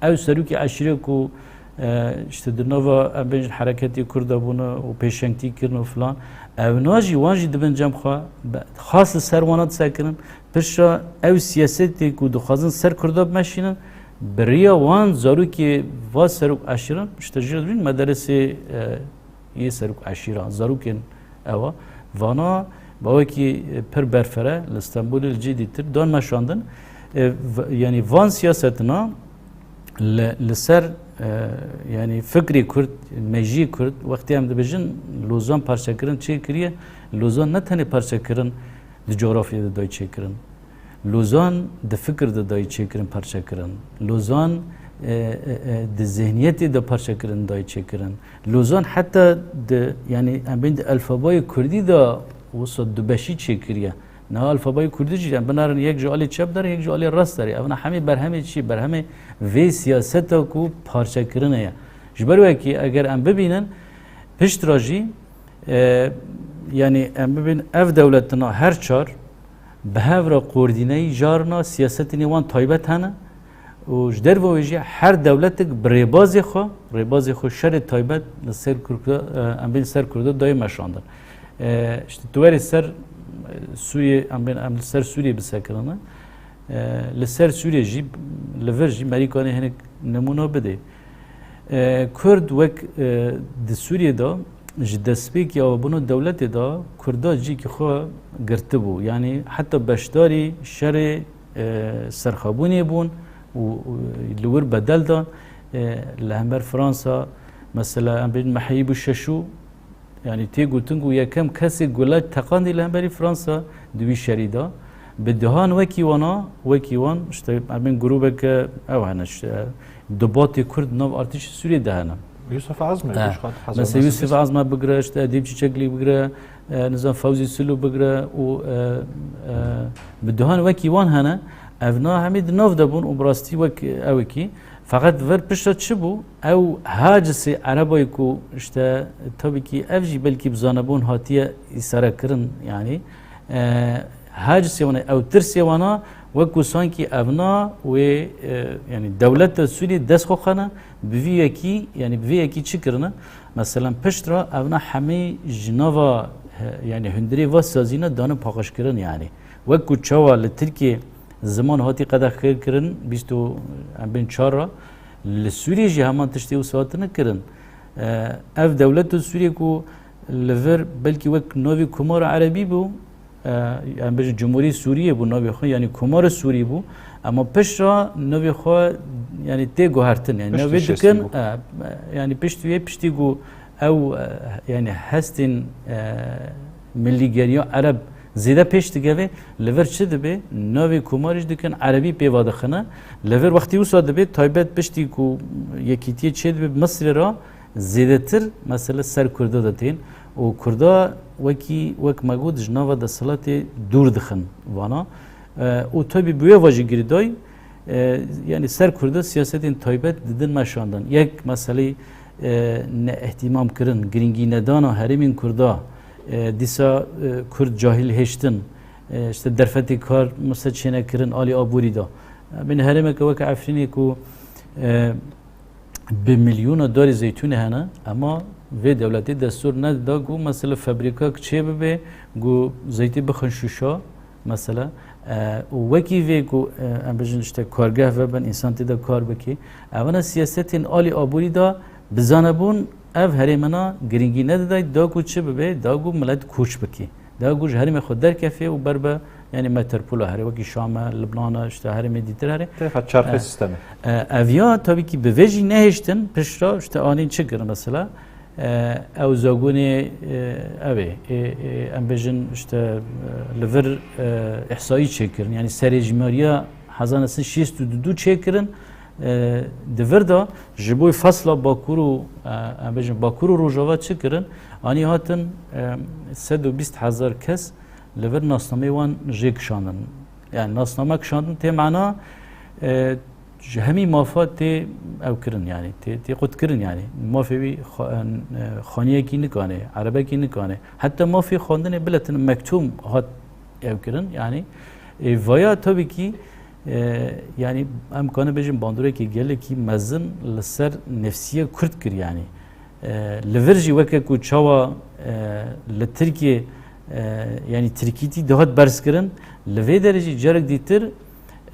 Ew serokê eşîre ku, e, işte di nava em bêjin hereketê Kurda bûne û pêşengtî kirin û filan. Ewna jî wan jî dibin cem xwe, be-, xas li ser wana disekirin. Piştre ew siyasetê ku dixwazin ser Kurda bimeşînin, bi riya wan zarokê va serok eşîran, işte jî dibîn mederesê, e, yê serok eşîran, zarokên ewa, vana bawekî, e, pir berfere li Stenbolê li cî dîtir dan meşandin. E, v-, yanî van siyasetina li, li ser, e, yanî fikrê Kurd, mejiyê Kurd, wextê em dibêjin Lozan parçekirin çêkiriye, Lozan ne tenê parçekirin di coğrafyayê de dayê çêkirin. Lozan di fikir de dayê çêkirin, parçekirin. Lozan, e, e, e, di zihniyetê de parçekirin, dayê çêkirin. Lozan heta di, yanî em bên di alfabayê kurdî de wisa dubeşî çêkiriye. Niha alfabayê kurdî jî em binarin yek ji alê çep derê, yek ji alê rast derê. Evna hemî berhemê çi? Berhemê vê siyaseta ku parçekirinê ye. Ji ber wekî eger em bibînin, piştre jî, e, yanî em bibîn ev dewletina her çar bi hev re koordîneyî carna siyasetên wan taybet hene û ji derve wê jî her dewletek bi rêbazê xwe, rêbazê xwe şerê taybet li ser Kurda, e, em bên ser Kurda dayê meşandin. E, işte tu werê ser, e, Sûriyê, em bên em li ser Sûriyê bisekirine. E, li ser Sûriyê jî, li vir jî merî kanê hinek nimûna bidê. E, Kurd wek, e, di Sûriyê de ji destpêkê avabûna dewletê de Kurda cîkî xwe girtibû. Yanî heta beşdarî şerê, e, serxwebûnê bûn û, û li wir bedel dan. E, li hember Fransa, mesela, em bêjin meheyî bû şeşû, yanî tê gotin ku yekem kesê gule teqandî li hemberî Fransa di wî şerî de. Bi dehan wekî wana, wekî wan, işte, em bên grûbeke ew hene, işte, dubatê Kurd nav artêşê Sûriyê de hene. Yusuf Azmî, Ha. Yusuf Azmî, Mesela Yusuf Azmî bigire, işte, Edîb Çiçekli bigire, e, nizam Fewzî Silo bigire û, e, e, bi dehan wekî wan hene. Evna hemî di nav de bûn û bi rastî wek ewekî. Feqet vir pişta çi bû? Ew hacisê erebayê ku, işte, tabii ki ev jî belkî bi zanebûn hatiye îsare kirin, yanî, e, hacisê wana, ew tirsê wana, wek ku sankî evna wê, e, yanî dewleta Sûriyê dest xwe xwene, bi vî yekî, yanî bi vî yekî çi kirine? Mesela pişt re evna hemî ji nava, he, yanî hundirê va sazîne dane paqijkirin, yanî. Wek ku çawa li Tirkiyê ziman hatî qedexekirkirin, bîst û, em bên çar re, li Sûriyê jî heman tiştê wisa hatine kirin. E, ev dewlet û Sûriyê ku li vir belkî wek navê Komara Erebî bû, e, em bêjin Cumhurî Sûriyê bû navê xwe, yanî Komara Sûrî bû, ema pişt re navê xwe, yanî tê guhertin, yanî Piştî navê şêstî dikin, bû. e, yanî pişt wê, piştî ku ew, e, yanî hestên, e, milîgeriya Ereb zêde pêş digeve, li vir çi dibe? Navê Komarê jî dikin, Erebî pê va dixine. Li vir wextî wisa dibe, taybet piştî ku yekîtiyê çê dibe, Misirê re zêdetir mesele ser Kurda de tên û Kurda wekî, wek me got, ji nava desthilatê dûr dixin vana. E, û tabii bi wê ve jî girêdayî, e, yanî ser Kurda siyasetên taybet didin meşandin. Yek meselê, e, neîhtîmam kirin, girîngî nedana herêmên Kurda, e, dîsa, e, Kurd cahil hêştin, e, işte derfetê kar mesela çênekirin alî aborî de. Bên herêmeke weke Efrînê ku, e, bi milyona darê zeytûnê hene, ema vê dewletê destûr nedida ku mesela fabrîkak çê bibe, ku zeytê bixin şûşa, mesela. E, û wekî vê ku, e, em bijin işte kargeh vebin, însan tê de kar bike. Evana siyasetên alî aborî de bizanebûn ev herêmena girîngî nedidayt, da ku çi bibe, da ku milet koç bike. Da ku ji herêmê xwe derkefê û berbe, yani metropola herê, wekî Şam e, Libnan e, işte herêmê dîtir herê. Têxa çarxê E, sistemê. E, ev ya tabii ki bi vê jî nehêştin, pişt re işte anîn çi kirin mesela? E, ew zagonê, e, ew ê, ê, ê, em bêjin işte, e, li vir, e, îhsayî çêkirin. Yani serê jimariya hezar neh sed şêst û du çêkirin. E, di vir de ji bo fesla Bakur û, e, em bêjin Bakur û Rojava çi kirin? Anî hatin, e, sed û bîst hezar kes li vir nasnameyê wan jê kişandin. Yani nasname kişandin tê mana, e, ji hemî mafa tê ew kirin, yani tê, tê qutkirin, yani mafê wî xa-, e, xaniyekî nikane, erebekî nikane. Heta mafê xwendinê biletin mektûm hat ew kirin, yani, e, vaya tabii ki, e, yani em kanin bêjin bandoreke gelekî mezin li ser nefsiya Kurd kir, yani. E, li vir jî weke ku çawa, e, li Tirkiyê, e, yani Tirkîtî dihat berzkirin, li vê derê jî carek dîtir,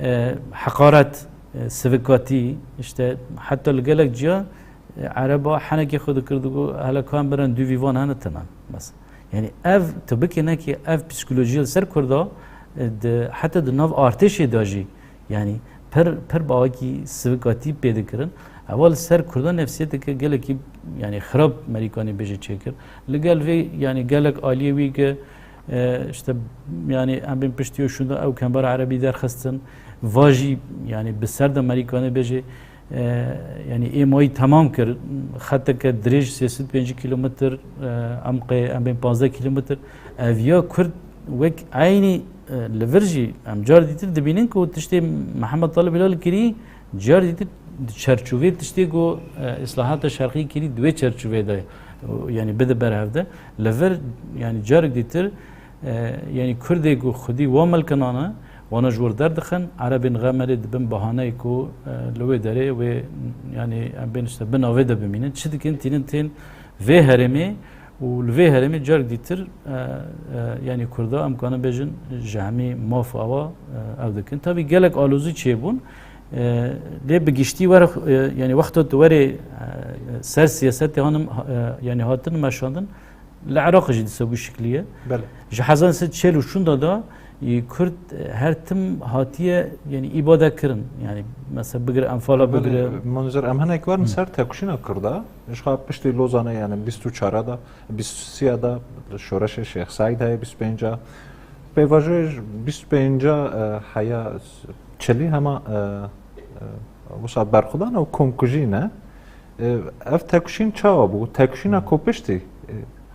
e, heqaret, e, sivikatî, işte heta li gelek ciya, e, ereba henekê xwe dikir, digot, hele ka em birin dûvî van hene tune. Bes. Yani ev, tu bikê nekê ev psîkolojiya li ser Kurda, e, di, heta di nav artêşê de jî, yani pir, pir bawekî sivikatî pê dikirin. Ewa li ser Kurda nefsiyeteke gelekî, yani xirab merîkanê bêje çêkir. Li gel vê, yani gelek aliyê wî ki, e, işte, yani em bên piştî û şûnda ew kembara erebî derxistin. Va jî, yani bi ser de merîkanê bêje, e, yani êmayî temam kir. Xeteke dirêj sê sed pêncî kîlometr, e, emqê, em bên pazdeh kîlometr. Ev ya Kurd wek eynî, e, li vir jî em car dîtir dibînin ku tiştê Mihemed Talib Hilal kirî, car dîtir di çerçovê tiştê ku, e, Îslahata Şerqî kirî di wê çerçovê de, yani bide ber hev de. Li vir, yani carek dîtir, e, yani Kurdê ku xwedî wa milkinane, wana ji wir derdixin, Erebên Xemerê dibin bahaneyê ku, e, li wê derê wê, yani em bên işte bin avê de bimînin. Çi dikin? Tînin tên vê herêmê û li vê herêmê carek dîtir, e, e, yani Kurda em kanin bêjin ji hemî maf awa, e, ew dikin. Tabii gelek alozî çêbûn. E, lê bi giştî were, e, yani wexta tu werê, e, ser siyasetê hanim, e, yani hatin meşandin, li Iraqê jî dîsa wî şiklî ye. Belê. Ji hezar neh sed çil û şûnda da, e, Kurd, e, her tim hatiye, yani îbade kirin. Yani mesela bigire Enfala Belê, bigire. Munzir, em hinek werin Hı. ser tevkişîna Kurda. Ji xwe piştî Lozanê, yani bîst û çar da, bîst û sê da, şoreşê Şêx Seîd heye, bîst û pênc. Pêvajoyê bîst û pênc, e, heya çilî hema, e, e, wisa berxwedan û komkujî ne. E, ev tevkişîn çawa bû? Tevkişîna ku piştî, e,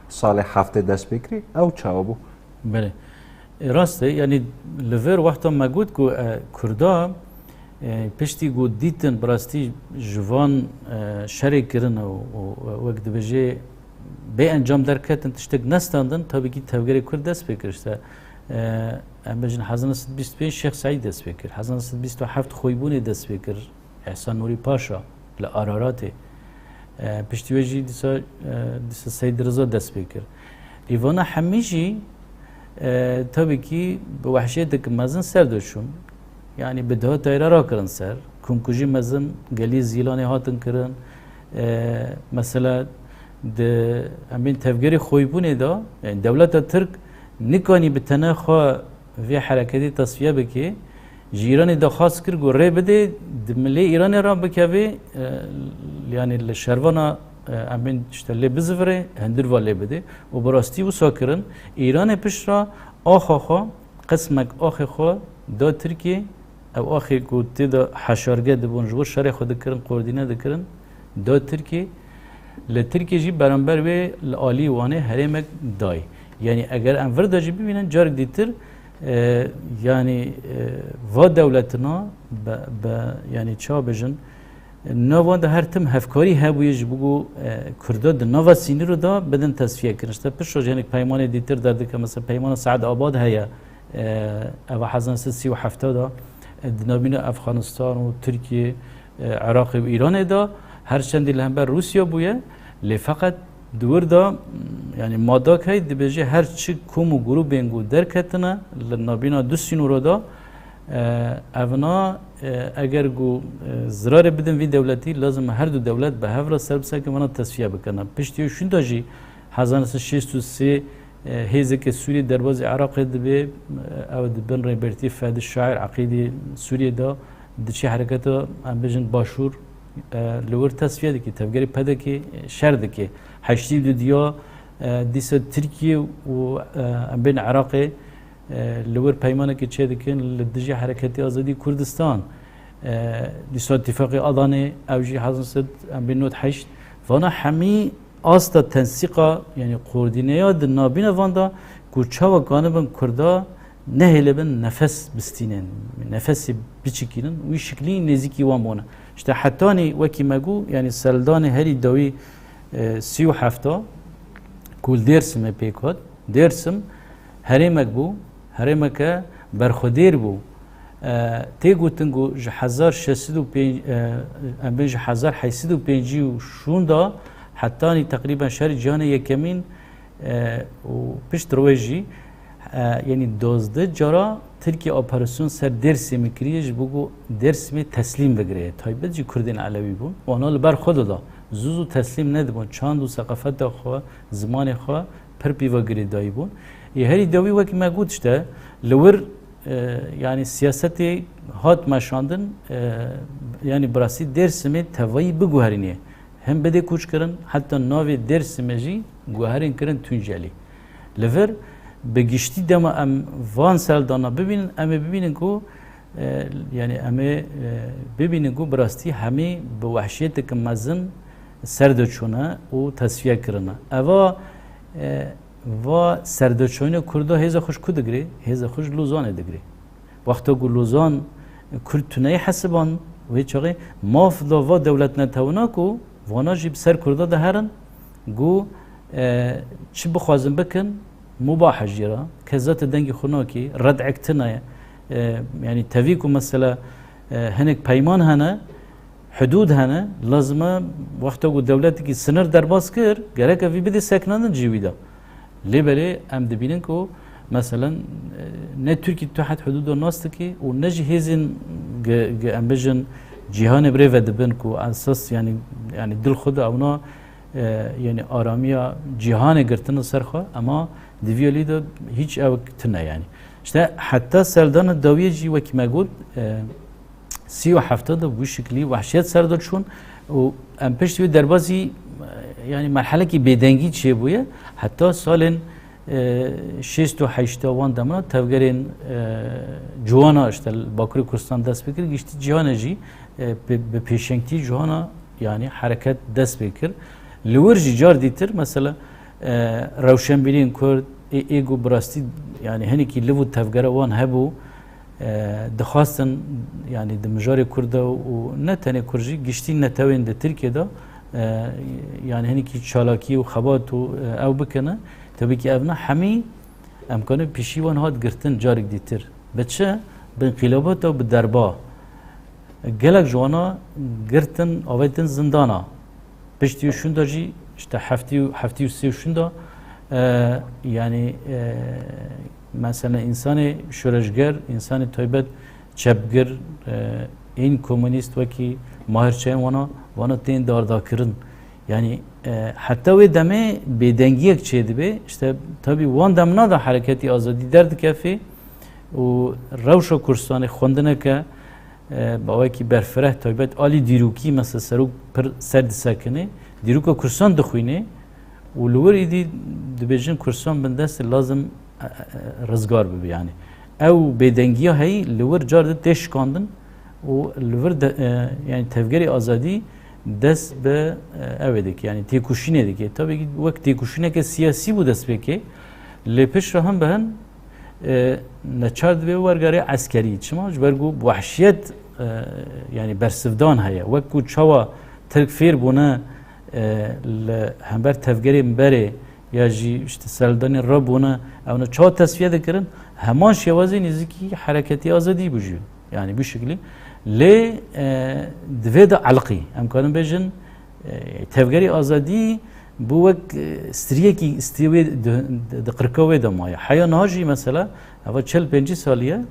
salê heftê dest pê kirî, ew çawa bû? Belê. E, rast e, yani li vir wexta me got ku, e, Kurda, e, piştî ku dîtin bi rastî ji van, e, şerê kirin û, û, e, wek dibêje bê encam derketin, tiştek nestandin, tabii ki tevgerê Kurd dest pê kir işte. E, em bêjin hezar neh sed bîst û pênc Şêx Seîd dest pê kir, hezar neh sed bîst û heft Xoybûnê dest pê kir. Ehsan Nûrî Paşa li Araratê. E, piştî wê jî dîsa, e, dîsa Seyd Riza dest pê kir. Îvana hemî jî, e, tabii ki bi wehşetek mezin ser de çûn. Yani bi deha teyre rakirin ser. Komkujî mezin gelî Zîlanê hatin kirin. E, mesela di em bên tevgerê Xoybûnê de, yani dewleta Tirk nikanî bi tenê xwe vê hereketê tesfiye bike, ji Îranê daxwaz kir ku rê bide, di milê Îranê re bikeve, e, yani li şervana, e, em bên işte lê bizivire, hundir va lê bide. Û bi rastî wisa kirin. Îranê pişt re axa xwe, qismek axê xwe da Tirkiyê, ew axê ku tê de heşarge dibûn, ji bo şerê xwe dikirin, koordîne dikirin, da Tirkiyê. Li Tirkiyê jî beramber wê li alî Wanê herêmek dayê. Yanî eger em vir de jî bibînin, carek dîtir, e, yanî, e, va dewletina be, be, yanî çawa bêjin, nav wan de her tim hevkarî hebûye ji bo ku, e, Kurda di nava sînîro de bidin tesfiye kirin. Îşte piştre jî hinek peymanê dîtir derdike, mesela peymana Seedabad heye, E, eva hezar sed sî û heft de, e, di navîna Efxanistan û Tirkiye, e, Iraqê û Îranê de, her çendî li hember Rûsya bûye, lê feqet di wir de, m, yanî madak hey dibêje her çi kom û grûbên ku derketine li navîna du sînora de, e, evna, e, eger ku, e, zirarê bidin vî dewletî, lazim e her du dewlet bi hev re ser bisekin, vana tesfiye bikine. Piştî wî şûnda jî hezar neh sed şêst û sê, e, hêzeke Sûriyê derbazî Iraqê dibe, e, ew di bin rêbertî Fedî Şair Eqîdî Sûriyê de diçe hereketa, em bêjin, başûr, e, li wir tesfiye dike, tevgerê P D K şer dike. Heştî û du diya, e, dîsa Tirkiye û, e, em bên Iraqê, e, li wir peymanekê çêdikin li dijî Hereketê Azadî Kurdistan. E, dîsa Tîfaqê Adanê, ew jî hezar sed em bên nod heşt. Vana hemî asta tensîqa, yanî koordîneya di navîna van de ku çawa kanibin Kurda nehêlibin nefes bistînin, nefesê biçikînin, wî şiklî nêzîkî wan bûne. İşte hetanî wekî me got, yanî serdanê herî dawî, e, sî û hefta ku li Dêrsimê pêk hat, Dêrsim herêmek bû, herêmeke berxwedêr bû. E, tê gotin ku ji hezar şeş sed û pênc, e, em bên ji hezar heyt sed û pêncî û şûnda hetanî teqrîben şerê cîhanê yekemîn, e, û pişt re wê jî, e, yanî dozdeh cara Tirkiye operasyon ser Dêrsimê kiriye ji bo ku Dêrsimê teslîm bigire. Taybet jî Kurdên Elewî bûn. Wana li ber xwe de da. Zû zû teslîm nedibûn. Çand û seqafeta xwe, zimanê xwe pir pîva girêdayî bûn. Ê herî dawî wekî me got işte, li wir, e, yanî siyasetê hat meşandin, e, yanî bi rastî Dêrsimê tevayî biguherînê. Him bidê koçkirin, heta navê Dêrsimê jî guherîn kirin Tuncelî. Li vir bi giştî dema em van serdana bibînin, em ê bibînin ku, e, yanî em ê, e, bibînin ku bi rastî hemî bi wehşiyeteke mezin ser de çûne û tesfiye kirine. Eva, e, va serdeçûna Kurda hêza xwe ji ku digire? Hêza xwe ji Lozanê digire. Wexta ku Lozan Kurd tuneyê hesiban, wê çaxê maf da va dewlet netewina ku vana jî bi ser Kurda de herin, ku, e, çi bixwazin bikin, mubah e jî re, ke zate dengê xwe nakê, red'ek tune ye. E, yanî tevî ku mesela, e, hinek peyman hene, hudûd hene, lazim e wexta ku dewletekî sinir derbas kir, gerek e vî bidê sekinandin cî wî de. Lê belê em dibînin ku, meselen, e, ne Tirkî tu hed hudûda nas dike û ne jî hêzên ge-, ge-, em bijin cîhanê bi rê ve dibin ku esas, yanî, yanî dil xwe de ewna, e, yanî aramiya cîhanê girtine ser xwe, ema di vî alî de hîç ew tune, yanî. İşte heta serdana dawiyê jî wekî me got, e, sî û heft de bi wî şiklî wehşiyet ser de çûn û em piştî wê derbazî, e, yanî merhelekî bêdengî çêbûye. Heta salên, e, şêst û heşta wan demna tevgerên, e, ciwana işte li Bakurê Kurdistan dest pê kir, giştî cîhanê jî, e, bi, bi pêşengtî ciwana, yanî hereket dest pê kir. Li wir jî car dîtir mesela, e, rewşenbîriyên Kurd, ê, ê ku bi rastî, yanî hinekî liv û tevgera wan hebû, e, dixwastin, yanî di mijarê Kurd de û ne tenê Kurd jî, giştî netewên di Tirkiye de, e, yanî hinekî çalakî û xebat û, e, ew bikine. Tebî ki evna hemî emkanê pişî wan hat girtin carek dîtir. Bi çi? Bi înqîlabata, bi derba. Gelek ji wana girtin, avêtin zindana. Piştî û şûnda jî, işte heftî û, heftî û sê û şûnda, e, yanî, e, mesela însanê şoreşger, însanê taybet çepgir, e, ên komunîst wekî Mahir Çayan wana, wana tên dardakirin. Yanî, e, heta wê demê bêdengiyek çêdibe. İşte tabî wan demna de hereketî azadî derdikefê û rewşa Kurdistanê xwendineke, e, bi awekî berfireh taybet alî dîrokî, mesela serok pir ser disekine, dîroka Kurdistan dixwîne û li wir êdî dibêjin Kurdistan bindest lazim, e, e, rizgar bibe yanî. Ew bêdengiya heyî li wir car de tê şikandin û li vir de, e, yanî tevgerê azadî dest bi, e, ew ê dike, yanî têkoşînê dike. Tabî ki wek têkoşîneke siyasî bû destpêkê, lê piştre hin bi hin, e, neçar dibe wergerê eskerî. Çima? Ji ber ku wehşiyet, e, yanî bersivdan heye. Wek ku çawa Tirk fêr bûne, e, li hember tevgerên berê ya jî işte serdanên re bûne, ew ne çawa tesfiye dikirin, Heman şêwazê nêzîkî hereketê azadî bû jî. Yanî bi şeklî. Lê, e, di vê de elqî. Em karin bêjin, e, tevgerê azadî bû wek, e, striyekî, striyê wê di, di, di qirka wê de maye. Heya niha jî mesela, eva çil pêncî salî ye,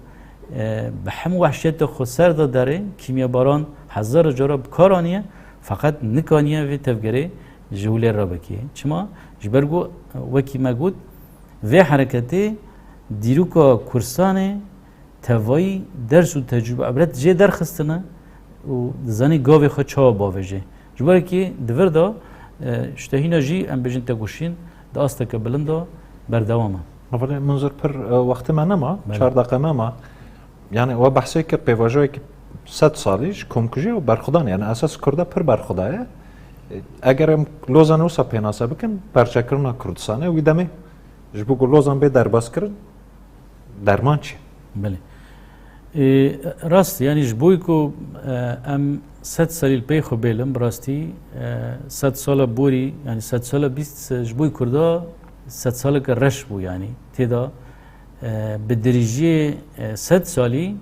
e, bi hemû wehşiyeta xwe ser de derê, kîmyebaran hezara cara bi kar aniye, feqet nikaniye vê tevgerê ji hûlê re bike. Çima? Ji ber ku, wekî me got, vê hereketê dîroka Kurdistanê tevayî ders û tecrûbe, ibret jê derxistine û dizanî gavê xwe çawa bavêje. Ji ber kî di vir de, e, işte hîna jî em bêjin tekoşîn di asteke bilind de berdewam e. Belê, Munzir, pir, e, wextê me nema, Belê. çar deqe me ma. Yani we behsê kir pêvajoyekî sed salî ji komkujî û berxwedan, yani esas Kurda pir berxwedaye. E, eger em Lozanê wisa pênase bikin, perçekirina Kurdistanê, wî demê ji bo ku Lozan bê derbaskirin, derman çi? Belê. E, rast, yani ji bo ku, e, em sed salî li pey xwe bêlin, bi rastî, e, sed sala borî, yani sed sala bîst ji bo Kurda sed saleke reş bû, yani têda, e, bi dirêjiyê, e, sed salî,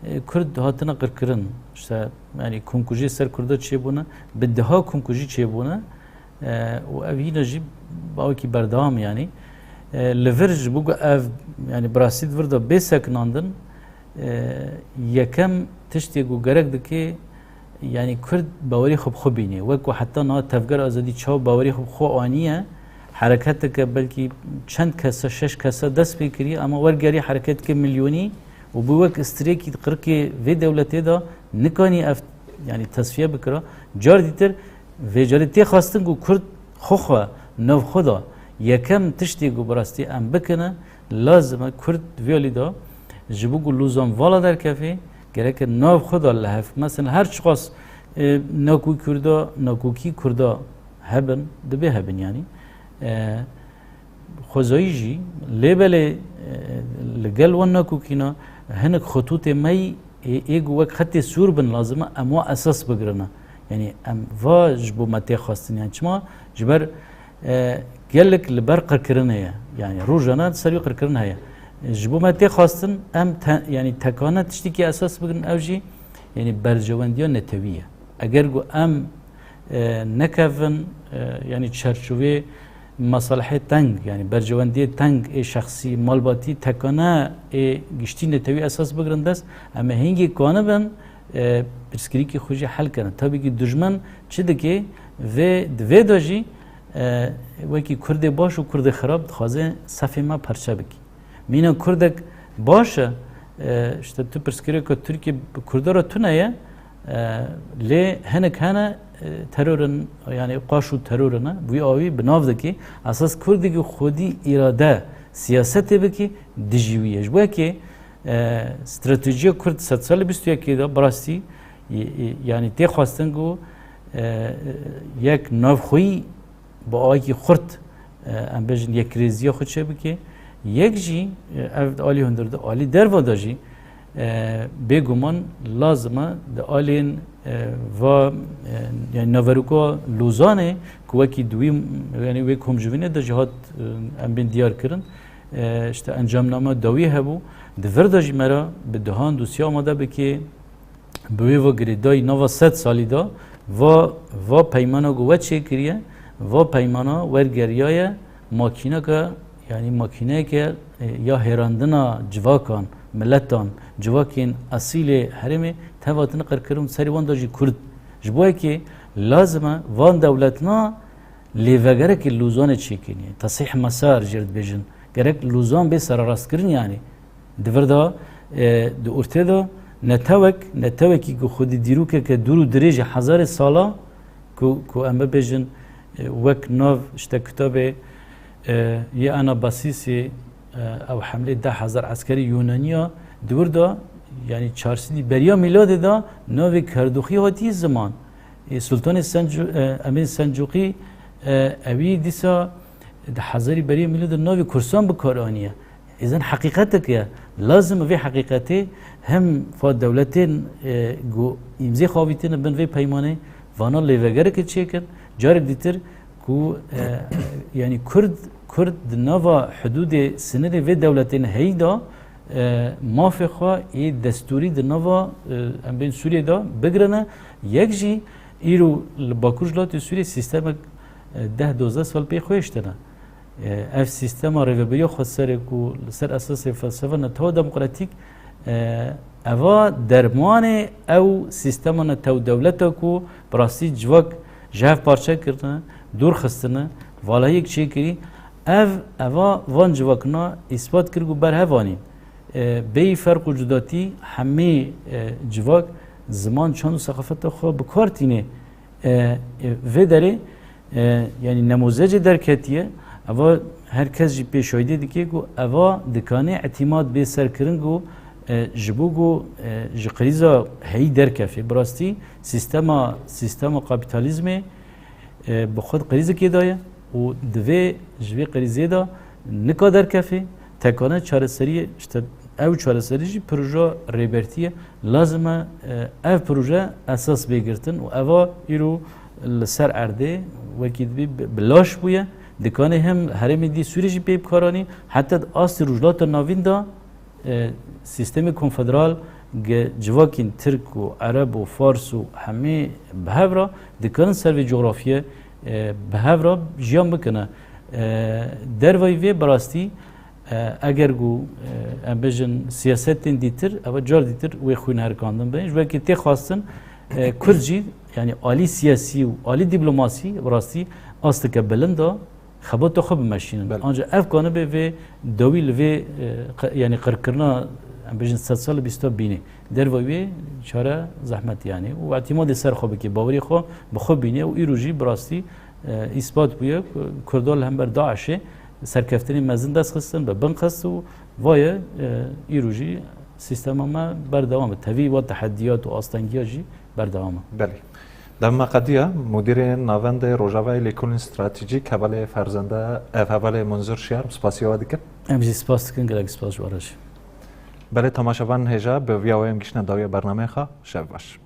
e, Kurd hatine qirkirin. İşte, yani komkujî ser Kurda çêbûne, bi deha komkujî çêbûne. E, û ev hîna jî bawekî berdewam, yanî, e, li vir ji bo ku ev, yanî bi rastî di vir de bê sekinandin, e, yekem tiştê ku gerek dike, yanî Kurd bawerî xwe bi xwe bîne. Wek ku heta niha tevger azadî çawa bawerî xwe bi xwe aniye, hereketeke belkî çend kese, şeş kese dest pê kiriye, ama wergerî hereketeke milyonî û bû wek strêkî di qirikê vê dewletê de nikanî ev, yanî tesfiye bikira. Car dîtir Vê carê tê xwestin ku Kurd xwe xwe nav xwe de yekem tiştê ku bi rastî em bikine, lazim e Kurd vê alî de ji bo ku Lozan vala derkeve, gereke nav xwe de li hev. Mesela her çiqas, e, nakokî Kurda, nakokî Kurda hebin, dibê hebin yanî. E, Xwezayî jî, lê belê, e, li gel wan nakokîna hinek xitûtê me yî, ê, ê ku wek xetê sûr bin lazim e, em wan esas bigirine. Yanî em va ji bo me tê xwestin, yanî çima? Ji ber, e, gelek li ber qirkirinê ye. Yanî rojane ser wî qirkirin heye. Ji bo me tê xwestin, em te-, yanî tekane tiştekî esas bigirin, ew jî, yanî berjewendiya netewî ye. Eger ku em e, nekevin, e, yanî çerçovê mesalihê teng, yanî berjewendiyê teng ê şexsî, malbatî, tekane ê giştî netewî esas bigirin dest, em ê hingê kanibin, e, pirsgirêkî xwe jî hel kirin. Tabî kî dijmin çi dike, vê, di vê de jî, e, wekî Kurdê baş û Kurdê xirab dixwaze sefê me perçe bike. Mîna Kurdek baş e, e, işte tu pirsgirêka Tirkiye bi Kurda re tune ye, e, lê hinek hene, e, teror in, yani qaş û teror in, wî awî bi nav dikî. Esas Kurdekî xwedî îrade siyasetê bikî, dijî wî ye. Ji bo yekê, e, stratejiya Kurd sed salê bîst û yekê de bi rastî, y-, y-, yani tê xwestin ku, e, yek navxweyî bi awakî xurt, e, em bêjin yekrêziya xwe çêbike. Yek jî, e, ev di alî hundir de, alî derva de jî, e, bêguman lazim e di alên, e, va, e, yani naveroka Lozanê ku wekî di wî, yani wê komjivînê de jî hat, e, em bên diyar kirin. E, işte encamname dawî hebû. Di vir de jî me re bi dehan dosya amade bike. Bi wê ve girêdayî nava sed salî de va, va peymana ku we çêkiriye, va peymana wergeriyaye makîneke, yanî makîneyeke, e, ya hêrandina civakan, miletan, civakên esîlê herêmê tev hatine qirkirin û serê wan de jî Kurd. Ji bo yekê lazim e van dewletna lêvegerekê Lozanê çêkiriye. Tesîh mesar jê re dibêjin. Gerek Lozan bê sererastkirin yanî. Di vir de, e, di ortê de netewek, netewekî ku xwedî dîrokeke dûr û dirêj e hezarê sala ku, ku em bibêjin, e, wek nav işte kitabê, e, yê Anabasîsê, e, ew hemlê deh hezar eskerî Yunaniya di wir de, yanî çar sedî beriya mîladê de navê Kerdoxî hatiye ziman. E, Sultanê Sencu-, e, Emîn Sencuqî, e, ewî dîsa di hezarî beriya mîladê navê Kursan bi kar aniye. Îzin heqîqetek e. Lazim e vê heqîqetê hem fa dewletên, e, ku îmzê xwe avîtine bin vê peymanê, vana lêvegereke çêkin. Carek dîtir ku, e, yanî Kurd, Kurd di nava hudûdê sinirê vê dewletên heyî de e, mafê xwe yê destûrî di nava, e, em bên Sûriyê de bigirine. Yek jî îro li Bakur ji latê Sûriyê sîstemek, e, deh dozdeh sal pê xwe hiştine. E, ev sîstema rêveberiya xweserê ku li ser esasê felsefa netewa demokratîk, e, eva dermanê ew sîstema netew dewleta ku bi rastî civak ji hev parçe kirine, dûr xistine, valahiyek çêkirî, ev, eva van civakna îspat kir ku berhev anîn. E, bêyî ferq û cudatî hemî, e, civak ziman, çand û seqafeta xwe bi kar tîne. E, e, vê derê, e, yanî nemûzecê derketiye, eva her kes jî pê şahidê dike ku eva dikane îtîmat bê serkirin ku, e, ji bo ku, e, ji krîza heyî derkefê. Bi rastî sîstema, sîstema kapîtalîzmê, e, bi xwe di krîzekê de ye û divê ji vê krîzê de nika derkefê, tekane çareseriyê, işte ew çareserî jî proje rêbertî ye. Lazim e, e, ev proje esas bê girtin û eva îro li ser erdê wekî dibî bi, bi laş bûye. Dikane hem herêmê dî Sûrî jî pê bikaranî, heta di astê Rojhilata Navîn de, e, sîstemê konfederal ge civakên Tirk û Ereb û Fars û hemî bi hev re dikarin ser vê cografyê, e, bi hev re jiyan bikine. E, dervayî vê bi rastî, e, eger ku, e, em bêjin siyasetên dîtir, ev car dîtir wê xwîn herikandin bin. Ji ber ku tê xwestin, e, Kurd jî, yanî alî siyasî û alî dîplomasî bi rastî asteke bilind e, xebata xwe bimeşînin. Belê. Ancak ev kanibe vê dawî li vê, e, qe-, yanî qirkirina, em bêjin, sedsala bîsta bînê. Derva wê çare zehmet yanî. Û îtîmadê ser xwe bike, bawerî xwe bi xwe bîne û îro jî bi rastî, e, îspat bûye ku Kurda li hember DAIŞê serkeftinên mezin dest xistin, bi bin xist û vaye, e, îro jî sîstema me berdewam e. Tevî wa tehediyat û astengiya jî berdewam e. Belê. Dem me qediya, Mudîrê Navendê Rojavayê Lêkolîn Stratejîk, hevalê Ferzende, ev hevalê Munzur Şiyar, spasiya we dikin. Em jî spas dikin, gelek spas ji we re jî. Belê, temaşevan hêja, bi viya we em giştine dawiya bernameyê xwe. Şev baş.